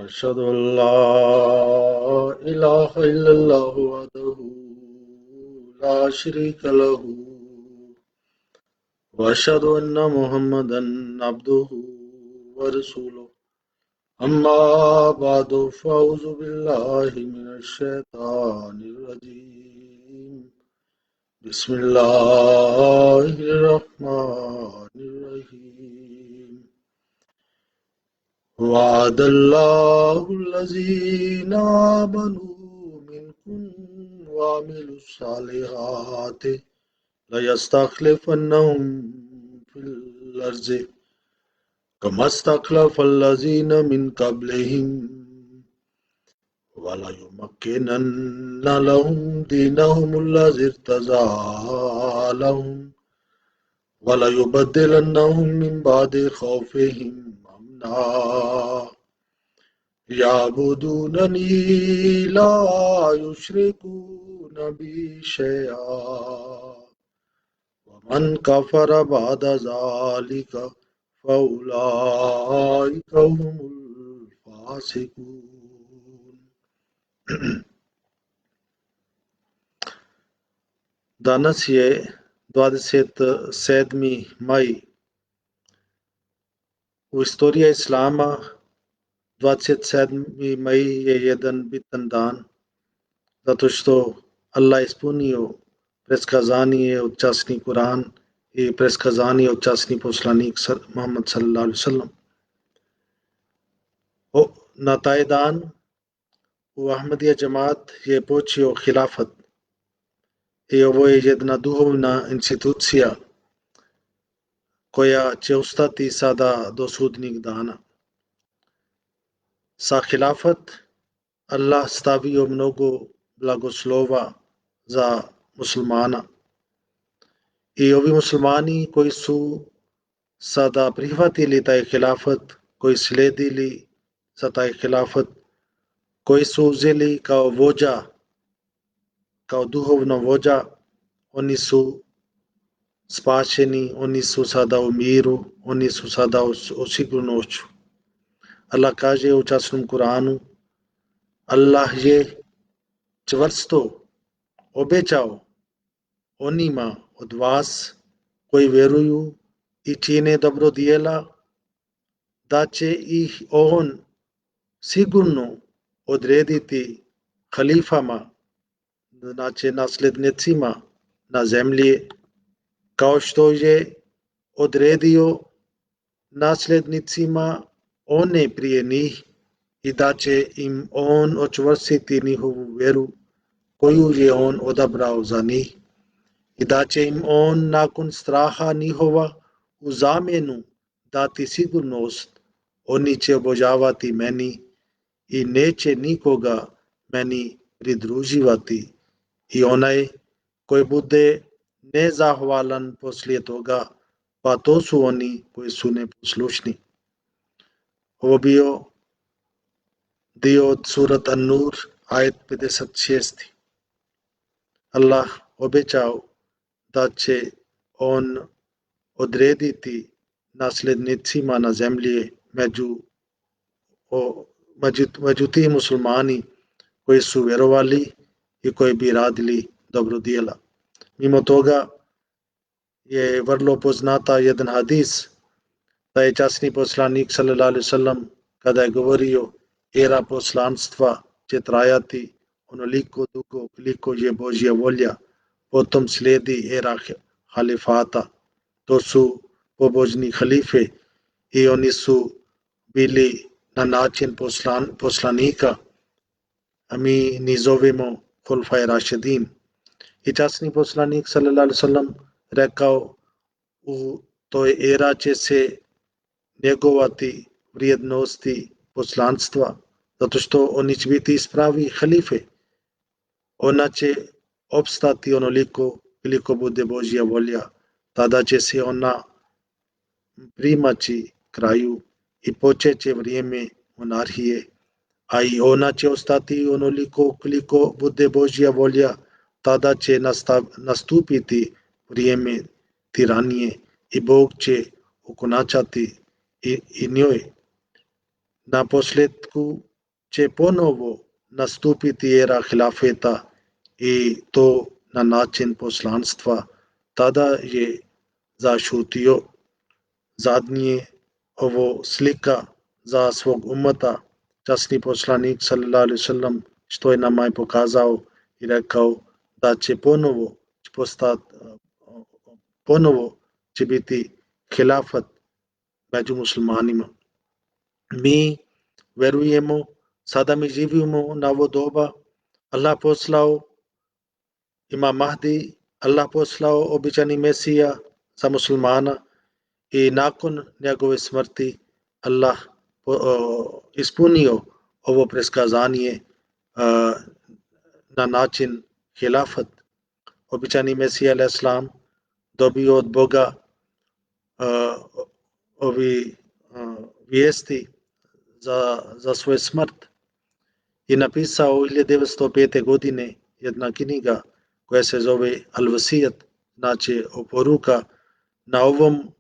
أشهد أن لا إله إلا الله وحده لا شريك له وأشهد أن محمدا عبده ورسوله أما بعد فأعوذ بالله من الشيطان الرجيم بسم الله الرحمن الرحيم وعد الله الذين آمنوا منكم وعملوا الصالحات ليستخلفنهم في الأرض كما استخلف الذين من قبلهم وليمكنن لهم دينهم الذي ارتضى لهم وليبدلنهم من بعد خوفهم أمنا يعبدونني لا يشركون بي شيئا ومن كفر بعد ذلك فأولئك هم الفاسقون. Danas je 27. maj. U istoriji Islama 27. maj je jedan bitan dan, zato što Allah ispunio predskazanje od časni Kur'an i predskazanje od časni poslanik Muhammad sallallahu alaihi wasallam. Na taj dan u Ahmadija džemat je počeo hilafat i ovo je jedna duhovna institucija koja će ostati sada do sudnjeg dana. Sa hilafat Allah stavio mnogo blagoslova za muslimana i ovi muslimani koji su sada prihvatili taj hilafat, koji slijedili za taj hilafat, koji su uzeli kao vođa, kao duhovno vođa, oni su spašeni, oni su sada u miru, oni su sada u sigurnošću. Allah kaže u časnom Kur'anu, Allah je čvrsto obećao onima od vas koji vjeruju i čine dobro djela, da će ih on sigurno odrediti halifama, znači nasljednicima na zemlji, kao što je odredio nasljednicima one prije njih i da će im on očvrstiti njihovu vjeru koju je on odabrao za njih i da će im on nakon straha njihova u zamjenu dati sigurnost. Oni će obožavati meni i neće nikoga meni pridruživati i onaj koji bude nezahvalan poslije toga, pa to su oni koji su neposlušni. Ovo bio dio od surat An-Nur, ajet 56. Allah obećao da će on odrediti nasljednicima na zemlji među ti muslimani koji su vjerovali i koji bi radili dobro djela. Mimo toga je vrlo poznata jedan hadis da je časni poslanik sallallahu alejhi ve sellem kada je govorio era poslanstva će trajati onoliko dugo koliko je Božja volja, potom slijedi era halifata, to su pobožni halife i oni su bili na način poslanika, a mi ni zovemo Hulfaj Rašidin. I časni poslanik sallallahu alejhi ve sellem rekao, u toj era će se njegovati vrijednosti poslanstva, zato što oni će biti ispravi halife. Ona će opstati onoliko koliko bude Božja volja, tada će se ona primaći kraju i počeće vrijeme monarhije, a i ona će ostati onoliko koliko bude Božja volja, tada će nastupiti vrijeme tiranije i Bog će okonačati i njoj. Na posljedku će ponovo nastupiti era hilafeta i to na način poslanstva, tada je zašutio. Zadnje ovo slika za svog umata, časni poslanik sallallahu alejhi ve sellem, što je nama je pokazao i rekao da će ponovo će biti hilafat među muslimanima. Mi verujemo, sada mi živimo na ovo doba, Allah poslao Imam Mahdi, Allah poslao običani Mesija za muslimana i nakon njegove smrti Allah ispunio ovo preskazanje na način hilafat. Običani Mesija alejhi selam dobio od Boga ovi vijesti za svoju smrt i napisao 1905. godine jedna knjiga koja se zove Al-Wasiyat, znači oporuka. Na ovom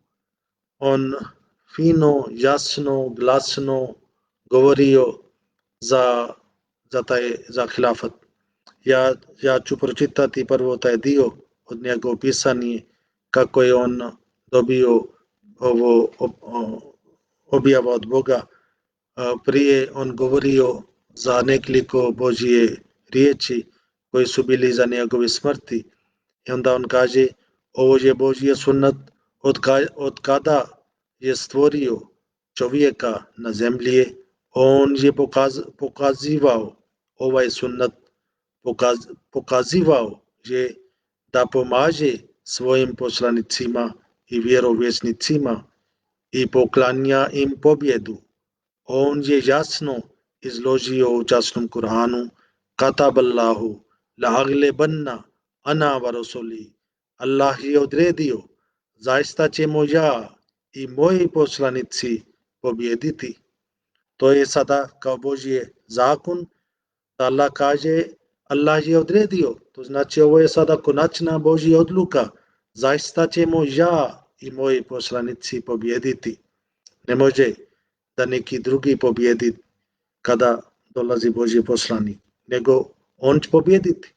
on fino, jasno, glasno govorio za hilafat. Ja ću pročitati prvo taj dio od njegov pisanje kako je on dobio ovo objava od Boga. Prije on govorio za nekoliko Božje riječi koji su bili za njegove smrti. I onda on kaže, ovo je Božji sunnet od kada je stvorio čovjeka na zemlji, on je pokazivao ovaj sunnet, pokazivao je da pomaže svojim poslanicima i vjerovjesnicima i poklanja im pobjedu. On je jasno izložio u časnom Kur'anu, kataballahu la'aglebanna ana wa rasuli. Allah je odredio, zaista ćemo ja i moji poslanici pobjediti. To je sada kao Božji zakon, da Allah kaže, Allah je odredio. To znači ovo je sada konačna Božja odluka. Zaista ćemo ja i moji poslanici pobjediti. Ne može da neki drugi pobjedi kada dolazi Božji poslanik, nego on će pobjediti.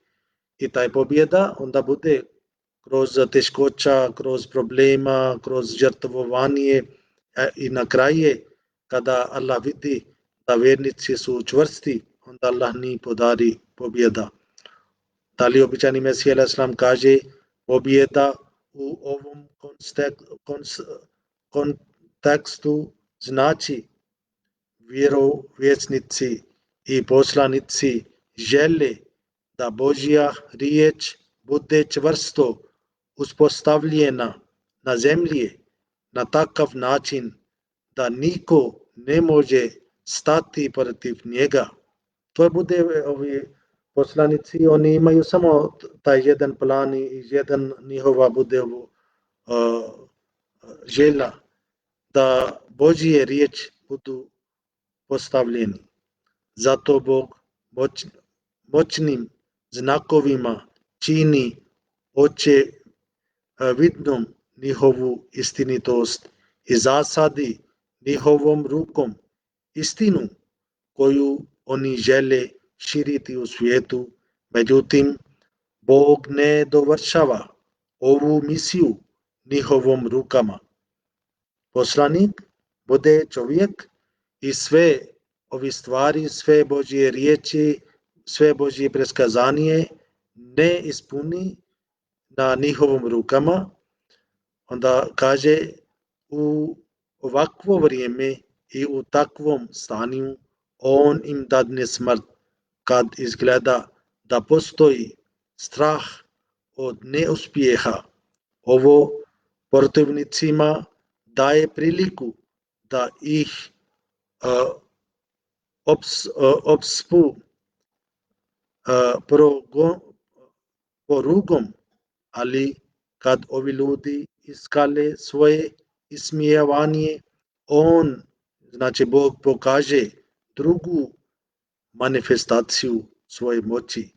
I taj pobjeda onda bude kroz teškoća, kroz problema, kroz žrtvovanje i na kraju kada Allah vidi da vjernici su čvrsti, onda Allah ni podari pobjeda. Da li običani Mesija alejhi selam kaže pobjeda u ovom kontekstu znači vjerovjesnici i poslanici žele da Božja riječ bude čvrsto uspostavljena na zemlji na takav način da niko ne može stati protiv njega. To bude ovi poslanici, oni imaju samo taj jedan plan i jedan njihova bude želja da Božje riječ budu postavljeni. Zato Bog moćnim znakovima čini očevidnom njihovu istinitost i zasadi njihovom rukom istinu koju oni žele širiti u svijetu. Međutim, Bog ne dovršava ovu misiju njihovom rukama. Poslanik bude čovjek i sve ove stvari, sve Božje riječi, sve Božje preskazanje ne ispuni na njihovom rukama, onda kaže u ovakvo vrijeme i u takvom stanju on im dadne smrt kad izgleda da postoji strah od neuspjeha. Ovo protivnicima daje priliku da ih opspu porugom, ali kad ovi ljudi iskale svoje ismijevanje, on, znači Bog pokaže drugu manifestaciju svoje moći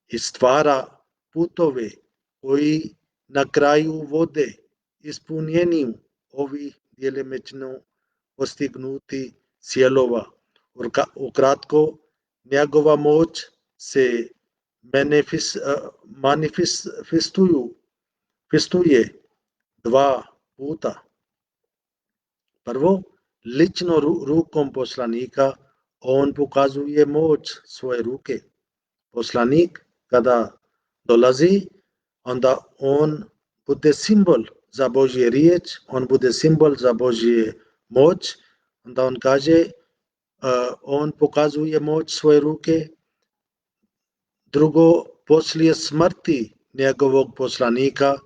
i stvara putove koji na kraju vode ispunjenju ovih djelomično postignuti cijelova. Ukratko, njegova moć se manifestuje dva puta. Prvo, lično rukom poslanika, on pokazuje moć svoje ruke. Poslanik kada dolazi, onda on bude simbol za Božje riječ, on bude simbol za Božje moć, onda on kaže, on pokazuje moć svoje ruke. Drugo, poslije smrti njegovog poslanika,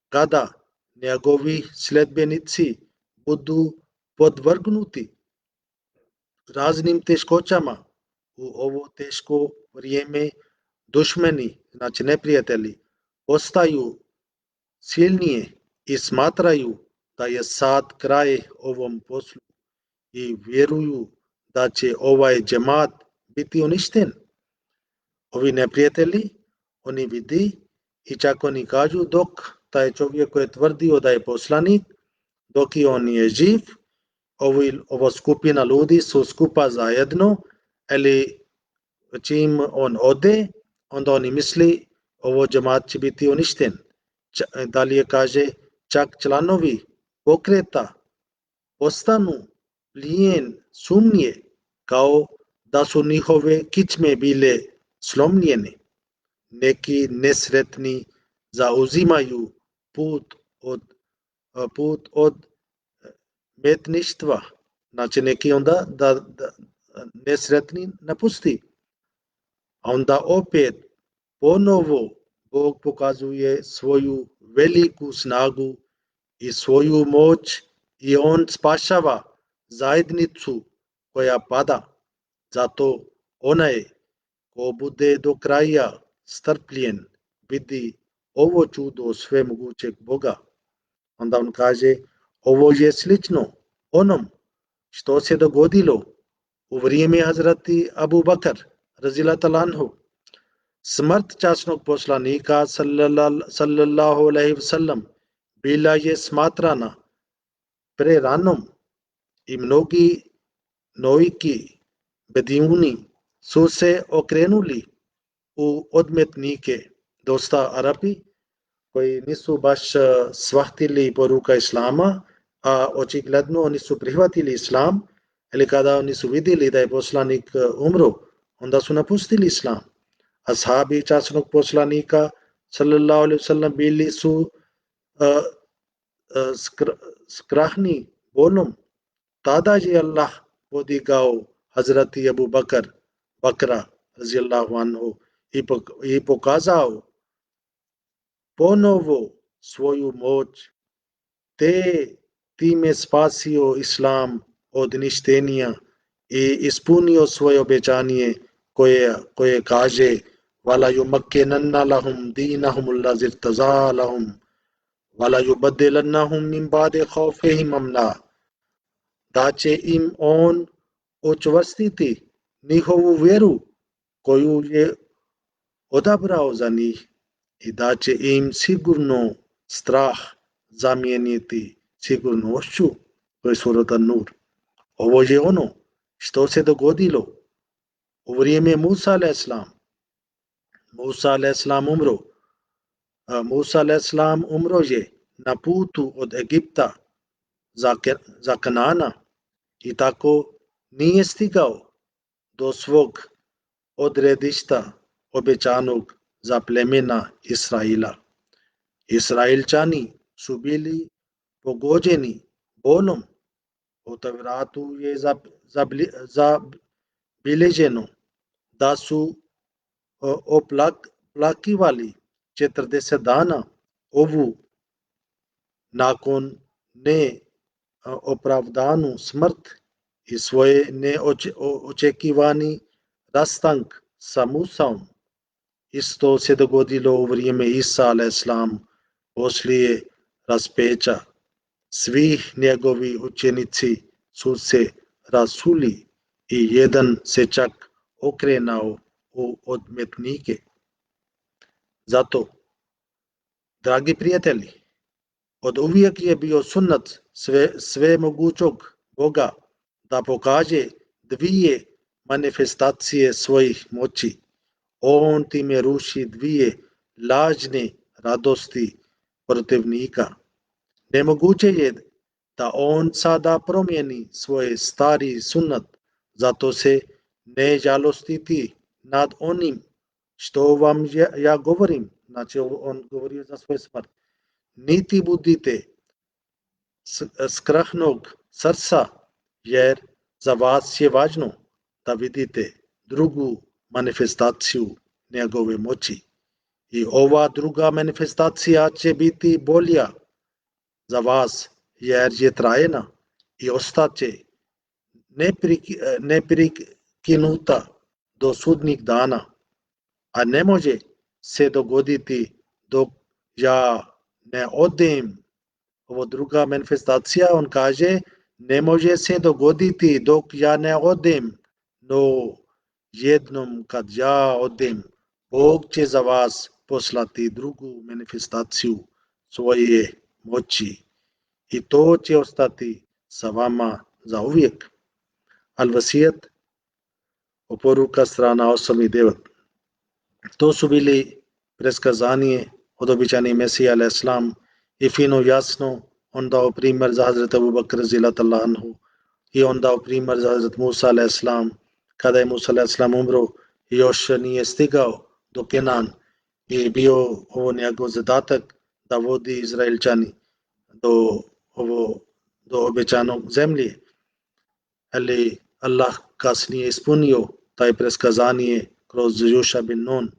kada njegovi sljedbenici budu podvrgnuti raznim teškoćama u ovo teško vrijeme, dušmani, znači neprijatelji, postaju silnije i smatraju da je sad kraj ovom poslu i vjeruju da će ovaj džemat biti uništen. Ovi neprijatelji, oni vidi i čak oni kažu dok taj čovjek koji je tvrdio da je poslanik, dok i on je živ, ova skupina ljudi su skupa zajedno, ali čim on ode, onda oni misli ovo džemat će biti uništen. Dalje kaže, čak članovi pokreta postanu plijen sumnje, kao da su njihove kičme bile slomljene. Neki nesretni zauzimaju put od metništva, znači neki onda da nesretni napusti. A onda opet ponovo Bog pokazuje svoju veliku snagu i svoju moć i on spašava zajednicu koja pada. Zato onaj ko bude do kraja strpljen vidi ovo čudo svemogućeg Boga. Onda on kaže, ovo je slično onom što se dogodilo u vrijeme Hazreti Abu Bakr radhiyallahu anhu. Smrt časnog poslanika sallallahu alaihi wasallam bila je smatrana preranom i mnogi noviki bedijuni su se okrenuli u odmetnike. Dosta Arapi koji nisu baš shvatili poruka Islama, a očigledno oni su prihvatili Islam, ali kada oni su vidjeli da je poslanik umro, onda su napustili Islam. Ashabi časnog poslanika sallallahu alaihi wasallam bili su skrahni bolom. Tada je Allah podigao Hazreti Abu Bakra radhiyallahu anhu i pokazao ponovo svoju moć, te time spasio Islam od ništenja i ispunio svoje obećanje koje kaže وَلَا يُمَكِّنَنَّ لَهُمْ دِينَهُمُ الَّذِي ارْتَضَىٰ لَهُمْ وَلَا يُبَدِّلَنَّهُمْ مِنْ بَعْدِ خَوْفِهِمْ أَمْنًا. Da će im on učvrstiti njihovu vjeru koju je odabrao za njih i da će im sigurno strah zamijeniti sigurnošću. To je sura An-Nur. Ovo je ono što se dogodilo u vrijeme Musa a.s. Musa a.s. umro. Musa a.s. umro je na putu od Egipta za Kanana i tako nije stigao do svog odredišta obećanog za plemena Israila. Israilčani su bili pogođeni bolom. U Tavratu je zabilježeno da su oplakivali 40 dana ovu nakon neopravdanu smrt i svoje neočekivani rastank sa Musaom. Isto se dogodilo u vrijeme Isa a.s. poslije raspeća. Svih njegovi učenici su se rasuli i jedan se čak okrenao u odmetnike. Zato, dragi prijatelji, od uvijek je bio sunnet svemogućog Boga da pokaže dvije manifestacije svojih moći. On time ruši dvije lažne radosti protivnika. Nemoguće je da on sada promijeni svoj stari sunat, zato se ne žalostiti nad onim što vam ja govorim. Znači on govori za svoj smrt. Niti budite skrahnog srca, jer za vas je važno da vidite drugu manifestaciju njegove moći. I ova druga manifestacija će biti bolja za vas, jer je trajna i ostaće neprekinuta do sudnjih dana, a ne može se dogoditi dok ja ne odem. Ovo druga manifestacija, on kaže, ne može se dogoditi dok ja ne odem, no jednom kad ja odem, Bog će za vas poslati drugu manifestaciju svoje moći i to će ostati sa vama za uvijek. Al-Vasijet, oporuka strana 8 i 9. To su bili preskazanje od običajnih Mesija a.s. i fino jasno on dao primjer za Hazret Abu Bakr radhiyallahu anhu i on dao primjer za Hazret Musa a.s. kada je Musa a.s. umro i još nije stigao do Kenan i bio ovo njegov zadatak da vodi Izraelčani do obećanog zemlje. Ali Allah kasnije ispunio taj preskazanje kroz Juša bin Nun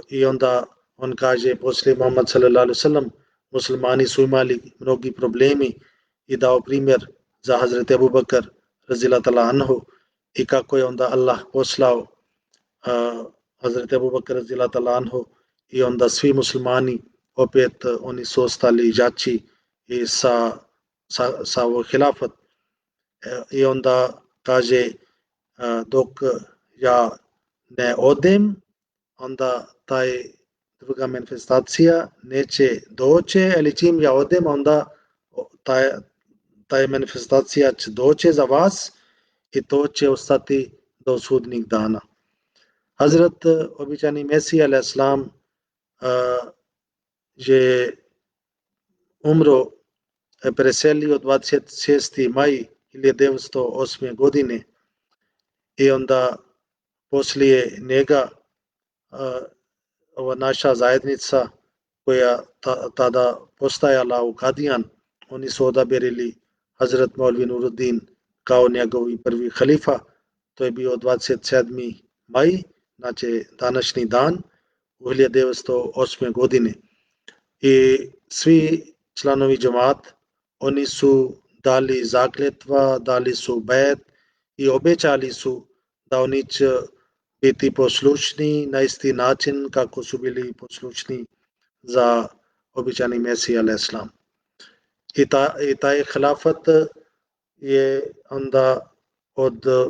i onda on kaže poslije Muhammad sallallahu alaihi wasallam muslimani su imali mnogi problemi i dao primjer za Hazret Abu Bakr radhiyallahu anhu i kako je onda Allah poslao Hazret Abu Bakr radhiyallahu anhu i onda svi muslimani opet oni su ostali jači i sa hilafat i onda kaže dok ja ne odem onda taj druga manifestacija neće doći, ali čim ja odem onda taj manifestacija će doći za vas i to će ostati do sudnjih dana. Hazrat običajni Mesija a.s. je umro, preselio 26. maj 1908. godine i onda poslije njega ova naša zajednica koja tada postajala u Kadijan, oni su odaberili Hazrat Maulvi Nuruddin kao njegovi prvi halifa. To je bio 27. maj, znači današnji dan u 1908. godine. I svi članovi džemat, oni su dali zakletva, dali su bet i obećali su da oni će biti poslušni na isti način kako su bili poslušni za običajni Mesija a.s. I taj hilafat je onda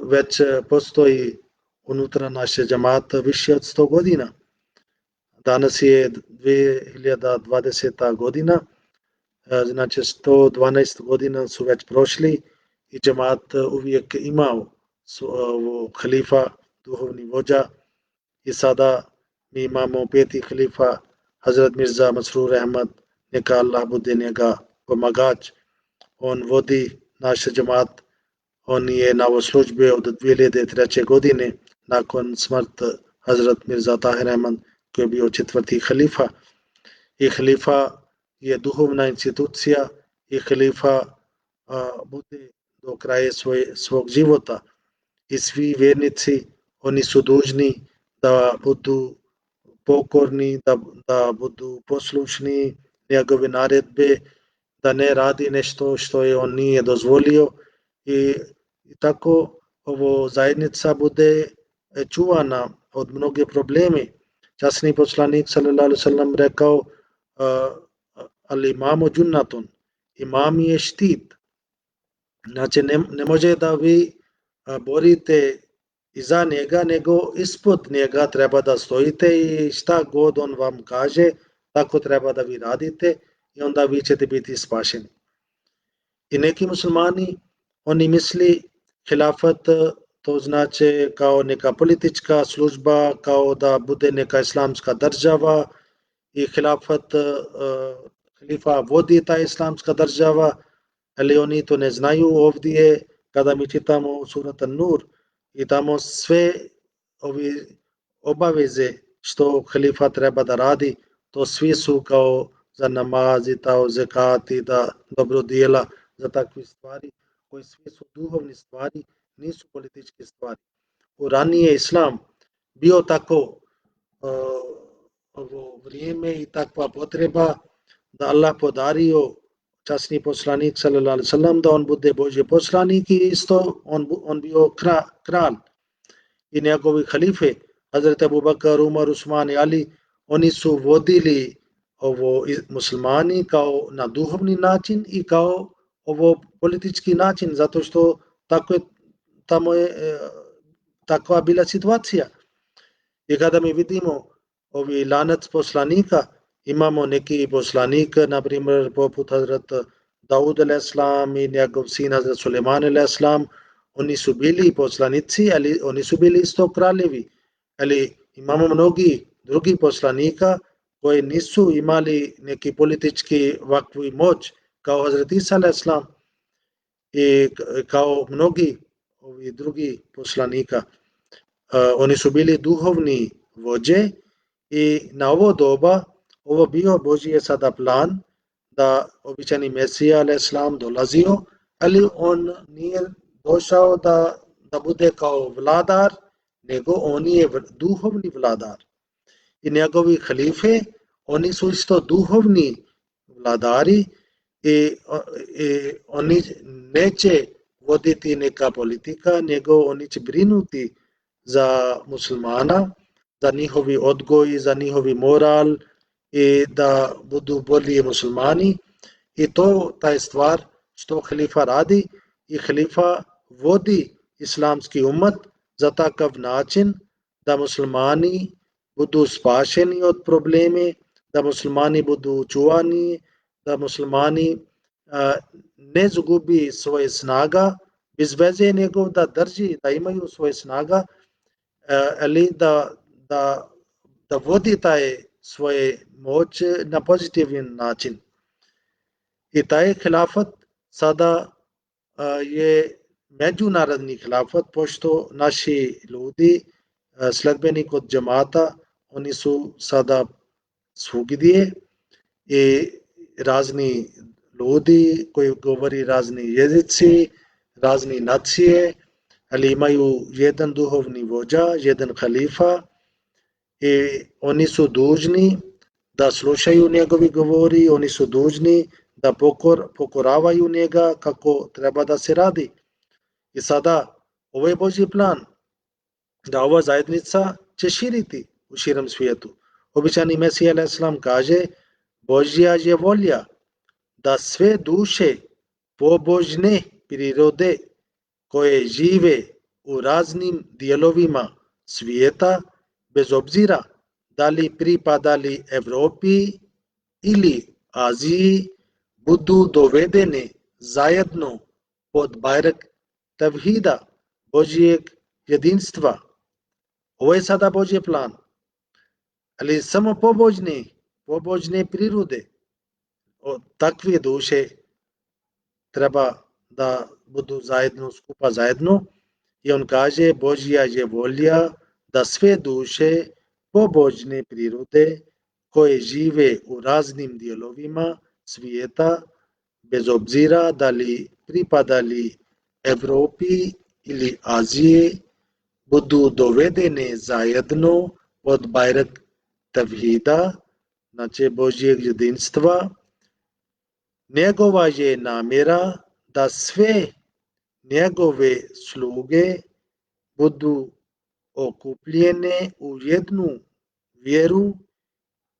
već postoji unutra naše džamata više od 100 godina. Danas je 2020. godina, znači 112 godina su već prošli i džamat uvijek imao halifa, duhovni vođa i sada mi imamo peti halifa Hazrat Mirza Masroor Ahmad, neka Allah bude njega pomagač. On vodi naš džamat, on je na službi od 2003. godine nakon smrt Hazrat Mirza Tahir Ahmad koji je bio četvrti halifa. I halifa je duhovna institucija i halifa bude do kraja svog života i svi vjernici oni su dužni da budu pokorni, da budu poslušni njegove naredbe, da ne radi nešto što je on nije dozvolio i tako ovo zajednica bude čuvana od mnoge probleme. Časni poslanik sallallahu alejhi ve sellem rekao al imamu džunnatun, imam je štit. Znači ne može da vi borite iza njega, nego ispod njega treba da stojite i šta god on vam kaže, tako treba da vi radite i onda vi ćete biti spašeni. I neki muslimani, oni misli hilafat to znači kao neka politička služba, kao da bude neka islamska država i halifa vodi ta islamska država, ali oni to ne znaju ovdje kada mi čitamo surat An-Nur i tamo sve ovi obaveze što halifa treba da radi, to svi su kao za namazi, za zekati, da dobro djela, za takve stvari, koji svi su duhovne stvari, nisu političke stvari. U ranije islam bio tako ovo vrijeme i takva potreba da Allah podario časni poslanik sallallahu alejhi ve sellem da on bude Božji poslanik i isto on bio kralj i njegovi halife Hazret Abu Bakar, Umar, Usman i Ali, oni su vodili ovo muslimani kao na duhovni način i kao ovo politički način, zato što tamo je takva bila situacija. I kada mi vidimo ovi lanac poslanika, imamo neki poslanik, na primjer poput Hazret Daud al-Islam i njegov sin Hazret Suleiman al-Islam, oni su bili poslanici, ali oni su bili isto kraljevi. Ali imamo mnogi drugi poslanika koji nisu imali neki politički ovakvu moć kao Hazret Isa al-Islam i kao mnogi ovi drugi poslanika. Oni su bili duhovni vođe i na ovo doba ovo bio Božji je sada plan da običani Mesija al-Islam dolazio, ali on nije došao da bude kao vladar, nego on je duhovni vladar. I njegovi halife, oni su isto duhovni vladari i oni neće voditi neka politika, nego oni će brinuti za muslimana, za njihovi odgoj, za njihovi moral i da budu bolji muslimani. I ta je stvar što halifa radi i halifa vodi islamski umat za takav način da muslimani budu spašeni od probleme, da muslimani budu čuvani, da muslimani ne izgubi svoje snaga, bez veze nego da drži, da imaju svoje snaga, ali da vodi taj svoje moć na pozitivan način. I taj hilafat sada je međunarodni hilafat, pošto naši ljudi, sledbeni kod džemata, oni su sada svugdje i razni ljudi koji govori razni jezici, razni nacije, ali imaju jedan duhovni vođa, jedan halifa i oni su dužni da slušaju njegovi govori, oni su dužni da pokoravaju njega kako treba da se radi. I sada ovo je Božji plan da ova zajednica će širiti u širem svijetu. Običani Mesija al-Islam kaže Božja je volja da sve duše pobožne prirode koje žive u raznim dijelovima svijeta, bez obzira da li pripadali Evropi ili Aziji, budu dovedene zajedno pod bajrak tevhida, Božjeg jedinstva. Ovo je sada Božji plan. Ali samo pobožne prirode, takve duše treba da budu skupa zajedno. I on kaže Božja je volja da sve duše pobožne prirode koje žive u raznim dijelovima svijeta, bez obzira da li pripadali Evropi ili Azije, budu dovedene zajedno pod bajrak tevhida, znači Božjeg jedinstva. Njegova je namjera da sve njegove sluge budu okupljene u jednu vjeru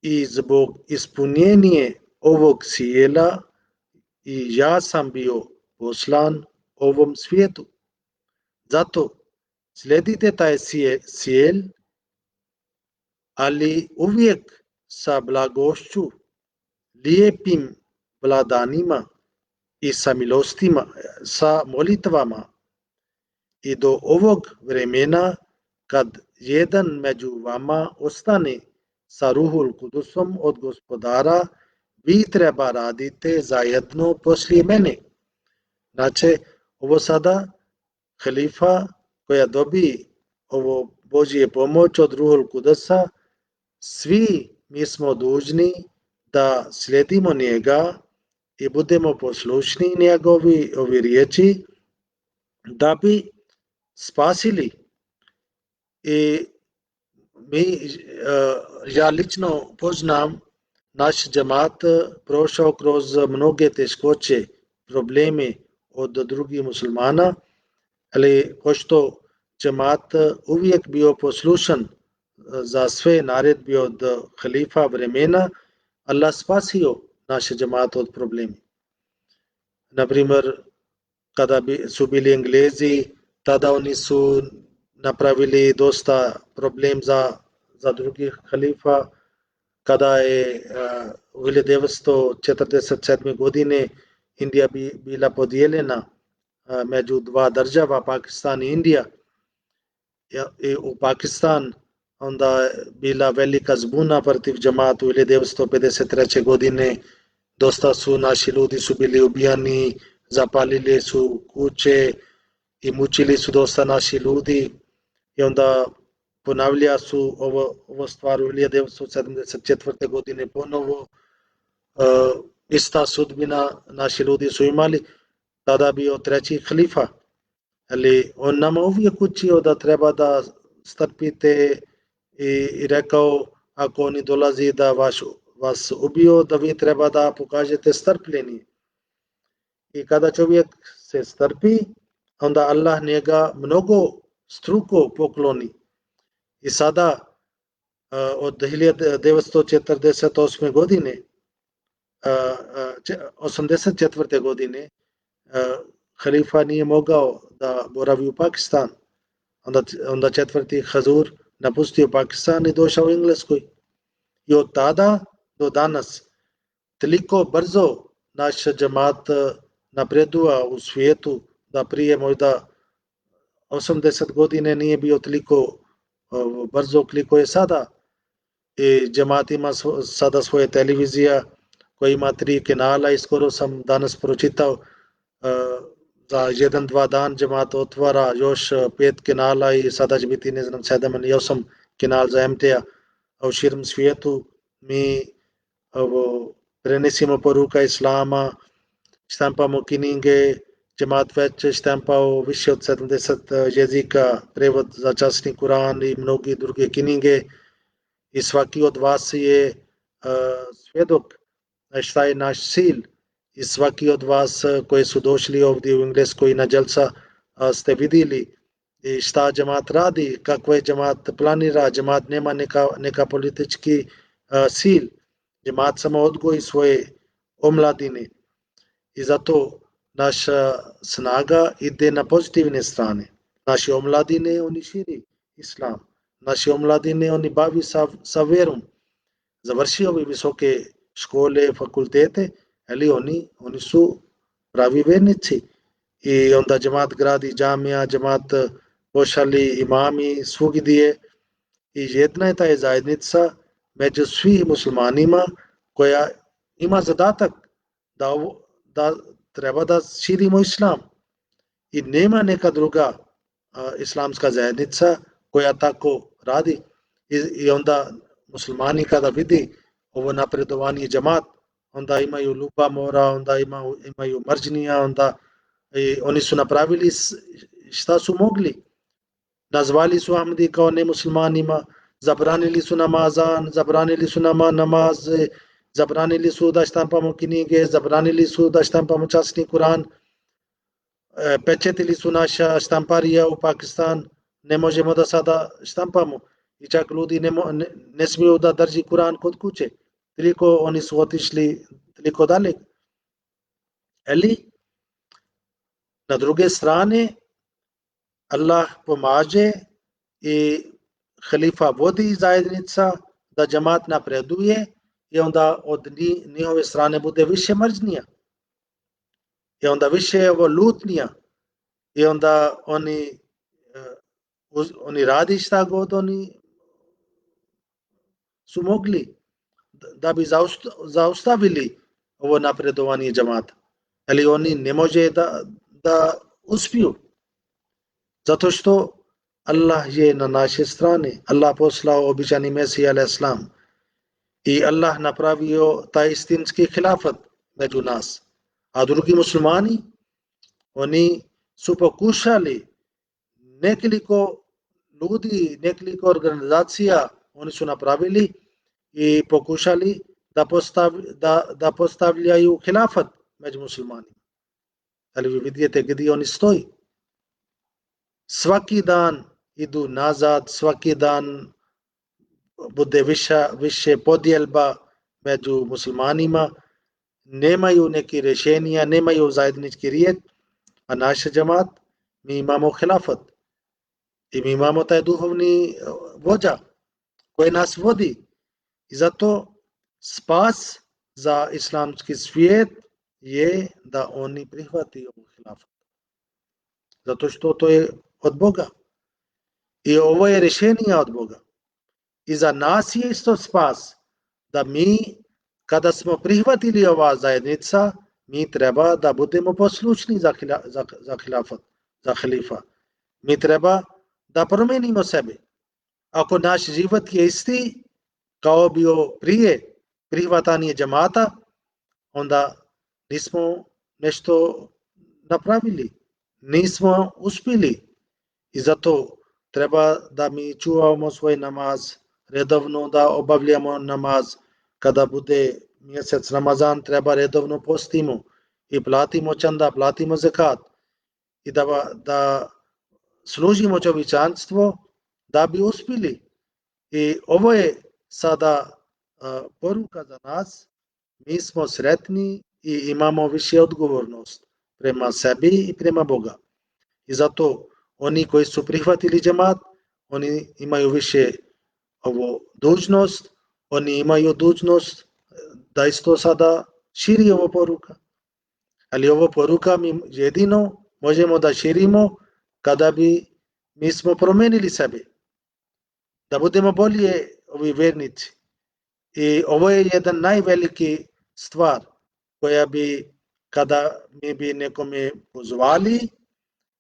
i zbog ispunjenja ovog cijela i ja sam bio poslan ovom svijetu. Zato slijedite taj cijel, ali uvijek sa blagošću, lijepim vladanima i sa milostima, sa molitvama I do ovog vremena kad jedan među vama ostane sa Ruhul Kudusom od Gospodara, vi treba radite zajedno poslije mene. Znači, ovo sada halifa koja dobi ovo Božje pomoć od Ruhul Kudusa, svi mi smo dužni da slijedimo njega i budemo poslušni njegovi ovi riječi da bi spasili. I ja lično poznam naš džemat prošao kroz mnoge teškoće, probleme od drugih muslimana, ali pošto džemat uvijek bio poslušan za sve naredbe od halifa vremena, Allah spasio naš džemat od problema. Naprimjer, kada su bili Englezi, tada oni su napravili dosta problem za drugih halifa. Kada je u 1947. godine Indija bila podijeljena među dva država, Pakistan i Indija, i u Pakistan onda je bila velika zbuna protiv džemata u 1953. godine. Dosta su naši ljudi su bili ubijani, zapalili su kuće i mučili su dosta naši ljudi. I onda ponavlja su ovo stvar u 1974. godine ponovo. Ista sudbina naši ljudi su imali. Tada bio treći halifa. Ali on nama uvijek učio da treba da strpite i rekao ako oni dolazi da vas ubiju, da vi treba da pokažete strpljenje. I kada čovjek se strpi, onda Allah njega mnogo struko pokloni. I sada od 1948. godine 84. godine halifa nije mogao da boravi u Pakistan. Onda četvrti Hazur napustio Pakistan i došao u Engleskoj. I od tada do danas toliko brzo naš džemat napreduje u svijetu da prije možda 80 godine nije bio toliko brzo koliko je sada. I džemat ima sada svoje televizija koja ima 3 kanala i skoro sam danas pročitao za 1-2 dan džemat otvara još 5 kanala i sada će biti 7 ili 8 kanal za MTA. A u širom svijetu mi prenesimo poruka Islama, štampamo knjige, džemat već štampao više od 70 jezika, prevod za časni Kuran i mnogi druge knjige. I svaki od vas je svjedok šta je naš cilj. I svaki od vas koji su došli ovdje u Engleskoj na dželsa ste vidjeli šta džemat radi, kako je džemat planira. Džemat nema neka politički cilj. Džemat samo odgoji svoje omladine. I zato naša snaga ide na pozitivne strane. Naši omladine oni širi islam. Naši omladine oni bavi sa vjerom. Završi ove visoke škole, fakultete, ali oni su pravi vjernici. I onda džemat gradi džamija, džemat pošali imami svugdje. I jedna je ta zajednica među svim muslimanima koja ima zadatak da treba da širimo islam. I nema neka druga islamska zajednica koja tako radi. I onda muslimani kada vidi ovo napredovanje džemat, onda imaju ljubomora, onda imaju mržnja, onda oni su napravili šta su mogli. Nazvali su Ahmadi kao nemuslimanima, zabranili su namazan, zabranili su namaz, zabranili su da štampamo knjige, zabranili su da štampamo časni Kuran, pečetili su naša štamparija u Pakistan, ne možemo da sada štampamo. I čak ljudi ne smiju da drži Kuran kod kuće. Toliko oni su otišli toliko daleko. Ali na druge strane Allah pomaže i halifa vodi zajednica da džemat napreduje i onda od njihove strane bude više mržnja. I onda više lutnja. I onda oni oni radi šta god oni su mogli da bi zaustavili ovo napredovanje džamata. Ali oni ne može da uspiju. Zato što Allah je na naše strane. Allah poslao običani Mesija a.s. I Allah napravio taj istinski hilafat među nas. A drugi muslimani, oni su pokušali nekoliko ljudi, nekoliko organizacija, oni su napravili i pokušali da postavljaju hilafat među muslimanima. Ali vi vidite gdje oni stoji. Svaki dan idu nazad, svaki dan bude više podjelba među muslimanima, nemaju neki rješenja, nemaju zajednički riječ, a naš džemat, mi imamo hilafat i mi imamo taj duhovni vođa koji nas vodi. I zato spas za islamski svijet je da oni prihvati ovu hilafat. Zato što to je od Boga. I ovo je rješenje od Boga. I za nas je isto spas da mi, kada smo prihvatili ova zajednica, mi treba da budemo poslušni za hilafat, za halifa. Mi treba da promenimo sebe. Ako naš život je isti kao bio prije prihvatanje džamata, onda nismo nešto napravili, nismo uspjeli. I zato treba da mi čuvamo svoj namaz, redovno da obavljamo namaz. Kada bude mjesec Ramazan, treba redovno postimo i platimo čanda, platimo zekat i da služimo čovječanstvo da bi uspjeli. I ovo je sada poruka za nas. Mi smo sretni i imamo više odgovornost prema sebi i prema Boga. I zato oni koji su prihvatili džemat, oni imaju više dužnost, oni imaju dužnost da isto sada širi ovo poruka. Ali ovo poruka mi jedino možemo da širimo kada bi mi smo promenili sebe. Da budemo bolje ovi vernici. I ovo je jedan najveliki stvar koja bi, kada mi bi nekome pozvali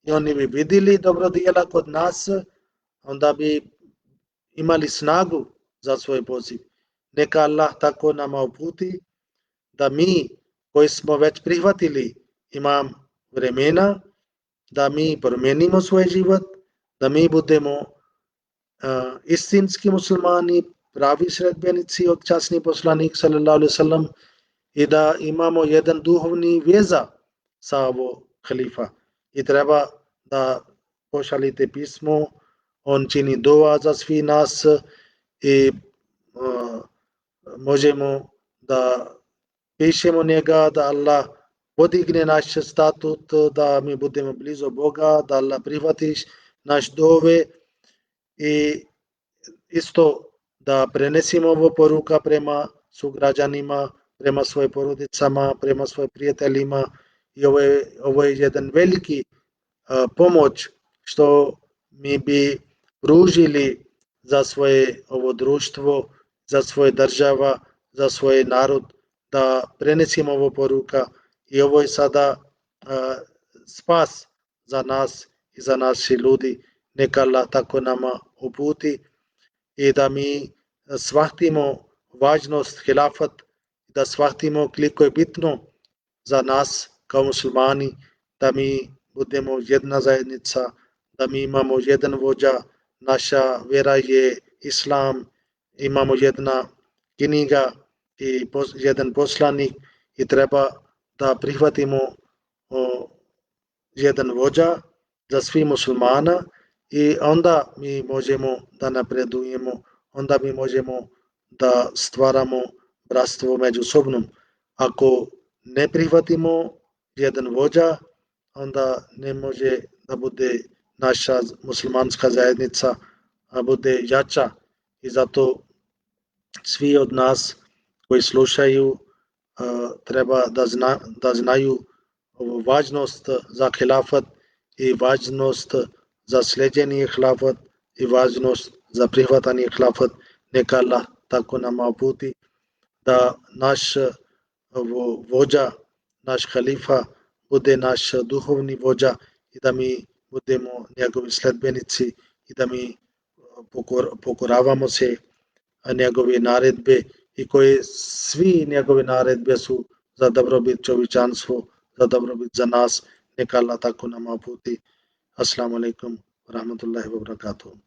i oni bi vidjeli dobrodjela kod nas, onda bi imali snagu za svoj poziv. Neka Allah tako nama uputi da mi koji smo već prihvatili imam vremena, da mi promijenimo svoj život, da mi budemo istinski muslimani, pravi sledbenici od časni poslanik sallallahu alejhi ve sellem i da imamo jedan duhovni veza sa ovo halifa. I treba da pošaljite pismo, on čini dua za svi nas i možemo da pišemo njega da Allah podigne naš statut, da mi budemo blizu Boga, da Allah prihvatiš naš dove i isto da prenesimo ovo poruka prema sugrađanima, prema svojim porodicama, prema svojim prijateljima. I ovo je jedan veliki pomoć što mi bi pružili za svoje ovo društvo, za svoje država, za svoj narod, da prenesimo ovo poruka. I ovo je sada spas za nas i za naši ljudi. Neka Allah tako nama uputi i da mi shvatimo važnost hilafat, da shvatimo koliko je bitno za nas kao muslimani, da mi budemo jedna zajednica, da mi imamo jedan vođa, naša vera je islam, imamo jedna knjiga i jedan poslanik i treba da prihvatimo jedan vođa za svi muslimana i onda mi možemo da napredujemo, onda mi možemo da stvaramo bratstvo međusobno. Ako ne prihvatimo jedan vođa, onda ne može da bude naša muslimanska zajednica bude jača. I zato svi od nas koji slušaju treba da znaju važnost za hilafat i važnost za sljeđenje hilafat i važnost za prihvatanje khilafat, neka Allah tako nama uputi da naš vođa, naš halifa bude naš duhovni vođa i da mi budemo njegovi sledbenici i da mi pokoravamo se njegove naredbe i koje svi njegove naredbe su za dobrobit čovječanstvo, za dobrobit za nas. Neka Allah tako nama uputi. Assalamu alaikum wa rahmatullahi wa barakatuh.